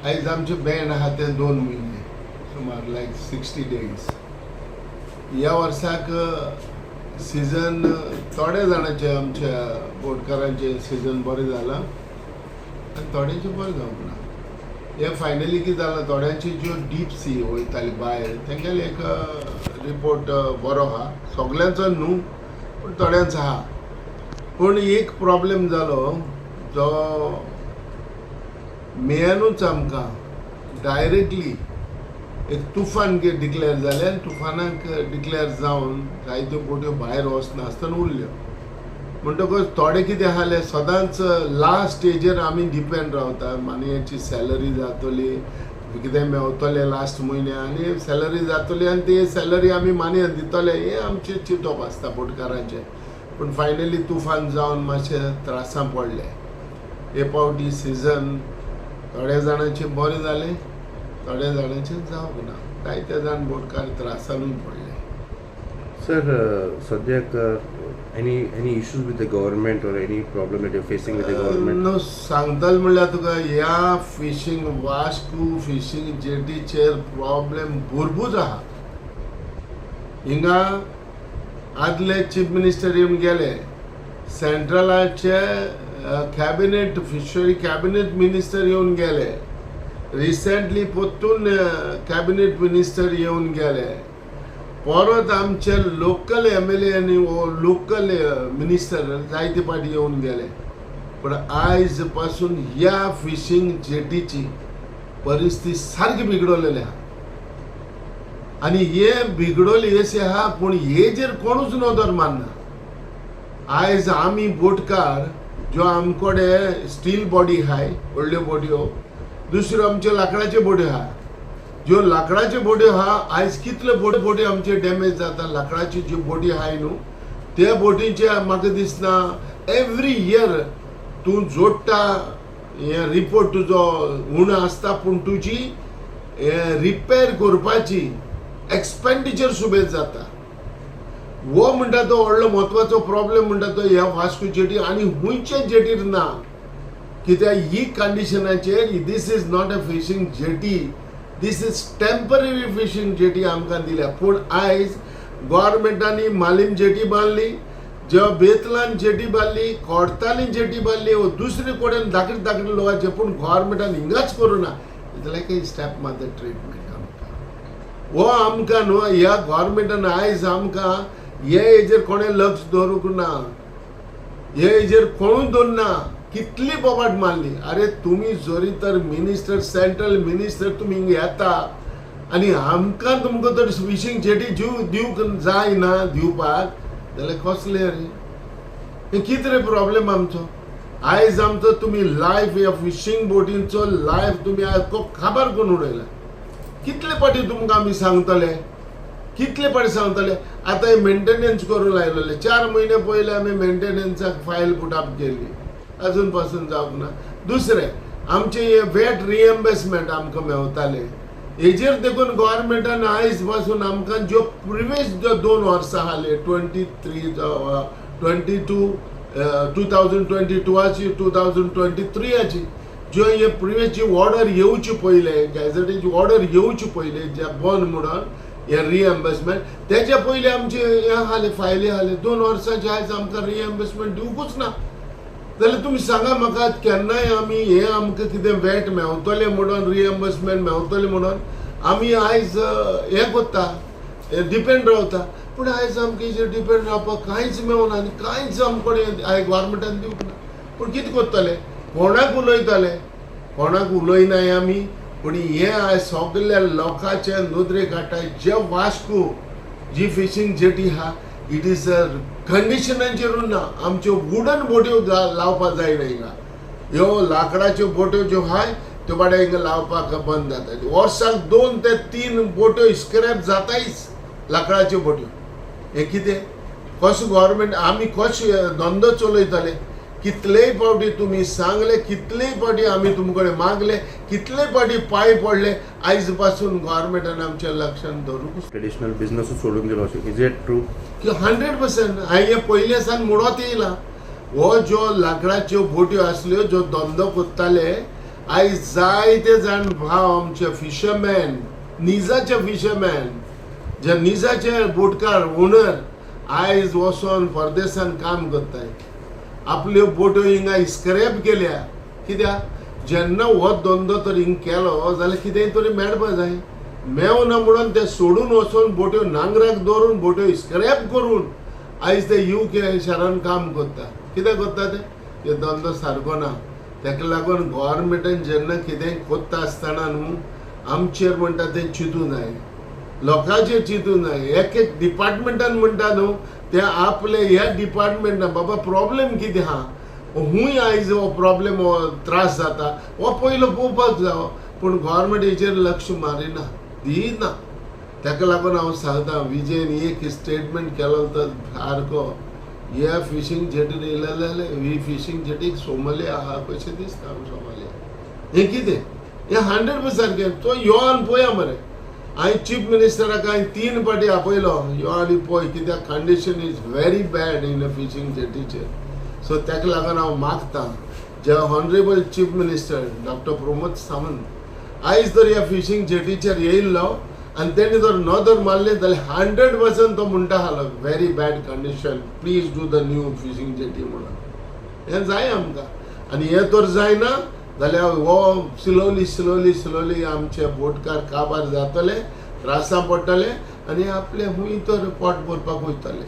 आयज आमचें बॅन आहा तें 2 म्हयने सुमार, लायक 60 डेज. ह्या वर्साक सिजन थोड्या जाणांचे, आमच्या बोटकारांचे सिजन बरें जालां आनी थोड्यांचें बरें जावंक ना. हें फायनली कितें जालां, थोड्यांची ज्यो डीप सी वयताली भायर, तेंगेले एक रिपोर्ट बरो आहा. सगल्यांचो न्हू, पूण थोड्यांचो आहा. पूण एक प्रॉब्लेम जालो जो मेयानूच आमकां डायरेक्टली एक तुफान डिक्लेअर जालें आनी तुफानाक डिक्लेअर जावन जायत्यो बोट्यो भायर वचनासतना उरल्यो. म्हणटकच थोडे कितें आसले, सदांच लास्ट स्टेजीर आमी डिपेंड रावता, मानयाची सॅलरी जातली, कितें मेवतलें लास्ट म्हयन्या आनी सॅलरी जातली आनी ती सॅलरी आमी मानयान दितले, हें आमचें चिंतप आसता बोटकारांचें. पूण फायनली तुफान जावन मातशें त्रासां पडले. हे पावटी सिजन थोड्या जाणांचें बरें जालें, थोड्या जाणांचें जावंक ना. जायते जाण बोटकार त्रासानूय पडले. सर, सद्याक any issues with the government or any problem that you facing with the government? न्हू, सांगतले म्हणल्यार तुका ह्या फिशींग, वास्को फिशींग जेटीचेर प्रॉब्लेम भरपूर आहा. हिंगा आदले चीफ मिनिस्टर येवन गेले, सेंट्रलाचे कॅबिनेट, फिशरी कॅबिनेट मिनिस्टर येवन गेले, रिसेंटली परतून कॅबिनेट मिनिस्टर येवन गेले, परत आमचे लोकल एमएलए आनी लोकल मिनिस्टर जायते पाटी येवन गेले, पण आयज पासून ह्या फिशींग जेटीची परिस्थिती सारकी बिगडलेली आहा. आनी हे बिगडोली अशें आहा, पूण हेजेर कोणूच नदर मारना. आयज आमी बोटकार ज्यो आमकडे स्टील बॉडी आहाय, व्हडल्यो बोटयो, दुसऱ्यो आमच्यो लांकडाच्यो बोट्यो आहा. ज्यो लांकडाच्यो बोट्यो आहा, आयज कितल्यो बोटी आमच्यो डॅमेज जाता. लांकडाच्यो ज्यो बोटी आहाय न्हू, त्या बोटींचे म्हाका दिसना एवरी इयर तूं जोडटा, हे रिपोर्ट तुजो उणो आसता, पूण तुजी रिपेर करपाची एक्सपेंडिचर सुबेज जाता. हो म्हणटा तो व्हडलो म्हत्वाचो प्रॉब्लेम म्हणटा तो ह्या वास्को जेटी आनी खुंयचे जेटीर ना. कित्याक ही कंडिशनाचेर this is not a fishing jetty, this is temporary fishing jetty आमकां दिल्या. पूण आयज गोवोरमेंटांनी मालीम जेटी बांदली, जेव्हा बेतलान जेटी बांदली, कोडतालीन जेटी बांदली, वो दुसरे कडेन धाकटे धाकटे लोकांचे, पूण गोवोरमेंटान हिंगाच करूं ना. It's like a step mother treatment आमकां. हो आमकां न्हू, ह्या गोवोरमेंटान आयज आमकां हे हेजेर कोणें लक्ष दवरूंक ना, हे हेजेर कोणूच दवरना. कितली बोबाट मारली. अरे, तुमी जरी तर मिनिस्टर, सेंट्रल मिनिस्टर, तुमी हिंगा येता आनी आमकां तुमकां तर फिशींग जेटी दिवंक जायना दिवपाक जाल्यार कसलें रे हे? कितें रे प्रॉब्लेम आमचो आयज? आमचो तुमी लायफ, ह्या फिशींग बोटींचो लायफ तुमी आयज काबार करून उडयला. कितले पाटी तुमकां आमी सांगतले? कितले पाटी सांगतले? आतां हे मेंटेनन्स करूंक लायलेले. 4 म्हयने पयले आमी मेंटेनन्साक फायल पुट अप केल्ली, अजून पासून जावंक ना. दुसरें, आमचे हे वेट रिएम्बर्समेंट आमकां मेवताले, हेजेर देखून गोवोरमेंटान आयज पासून आमकां ज्यो प्रिवियस ज्यो 2 वर्सां आहले, 23, 22, 2022आची, 2023आची, ज्यो हे प्रिवियस जी ऑर्डर येवची पयले, गॅझेटीची ऑर्डर येवची पयले, जे बंद म्हणून हे रिएम्बर्समेंट, तेच्या पयलीं आमचे हे आहले, फायली आहले 2 वर्सांचे, आयज आमकां रिएम्बर्समेंट दिवकूच ना. जाल्यार तुमी सांगा म्हाका, केन्नाय आमी हे आमकां कितें वेट मेवतलें म्हणून, रिएम्बर्समेंट मेवतलें म्हणून आमी आयज हें करता, डिपेंड रावता. पूण आयज आमकां हेजेर डिपेंड रावपाक कांयच मेवना आनी कांयच आमचे कडेन आयज गोवोरमेंटान दिवंक ना. पूण कितें करतले? कोणाक उलयतले? कोणाक उलयनाय आमी. पूण हें आयज सगल्या लोकांचे नदरेक हाडटा, जे वास्को जी फिशींग जेटी आहा, it is a कंडिशनाचेर ना. आमच्यो वुडन बोट्यो लावपाक जायना हिंगा. ह्यो लांकडाच्यो बोट्यो ज्यो आहाय, त्यो बाडे हिंगा लावपाक बंद जाता. वर्साक दोन ते तीन बोट्यो स्क्रॅप जातायच, लांकडाच्यो बोट्यो. हें कितें? कसो गोवोरमेंट, आमी कशें धंदो चलयतले? कितलेय फावटी तुमी सांगले, कितलेय फावटी आमी तुमचे कडेन मागले, कितले फावटी पांय पडले, आयज पासून गोवोरमेंटान आमच्या लक्षान दवरूंक ट्रेडिशनल बिझनसूच सोडून दिलो अशें, is it true? की 100%. हांवें पयले सावन म्हणत येयला, हो ज्यो लांकडाच्यो बोट्यो आसल्यो, ज्यो धंदो करताले. आयज जायते जाण भाव आमचे फिशरमॅन, निजाचे फिशरमॅन, जे निजाचे बोटकार ओनर आयज वचोन परदेसान काम करताय. आपल्यो बोट्यो हिंगा स्क्रॅप केल्या. कित्याक जेन्ना हो धंदो तर हिंग केलो जाल्यार कितेंय तरी मेळपा जाय, मेवना म्हणून ते सोडून वचोन बोट्यो नांगराक दवरून बोट्यो स्क्रॅप करून आयज ते युके शारान काम करता. कितें करता ते? ते धंदो सारको ना. ताका लागून गोवोरमेंटान जेन्ना कितेंय कोत्ता आसतना न्हू आमचेर म्हणटा तें चिंतूं जाय, लोकांचेर चिंतूं जाय. एक एक डिपार्टमेंटान म्हणटा न्हू ते आपले ह्या डिपार्टमेंटान बाबा प्रॉब्लेम कितें आहा, हूंय आयज हो प्रॉब्लेम हो त्रास जाता हो पयलो पळोवपाक जावो, पूण गोवोरमेंट हेचेर लक्ष मारिना, दिना. ताका लागून हांव सांगता विजयन एक स्टेटमेंट केलो तर सारको, ह्या फिशींग जेटीर येयले जाल्यार ही फिशींग जेटीक सोमालिया आहा कशें दिसता सोमालिया. हें कितें हें 100% सारकें. तो यो आनी पळया मरे. हांवें चीफ मिनिस्टराक हांवें 3 फावटी आपयलो, यो आनी पळय कित्याक condition is very bad in a fishing जेटीचेर. सो ताका लागून हांव मागतां जे honourable chief minister doctor Pramod Sawant आयज जर ह्या फिशींग जेटीचेर येयल्लो आनी तेणी जर नदर मारली जाल्यार 100% तो म्हणटा आसलो very bad condition, please do the new fishing jetty म्हणून. हें जाय आमकां. आनी हें तर जायना जाल्यार हो स्लोली स्लोली स्लोली आमचे बोटकार काबार जातले, त्रासां पडटले आनी आपले हूंय तर पोट भरपाक वयतले.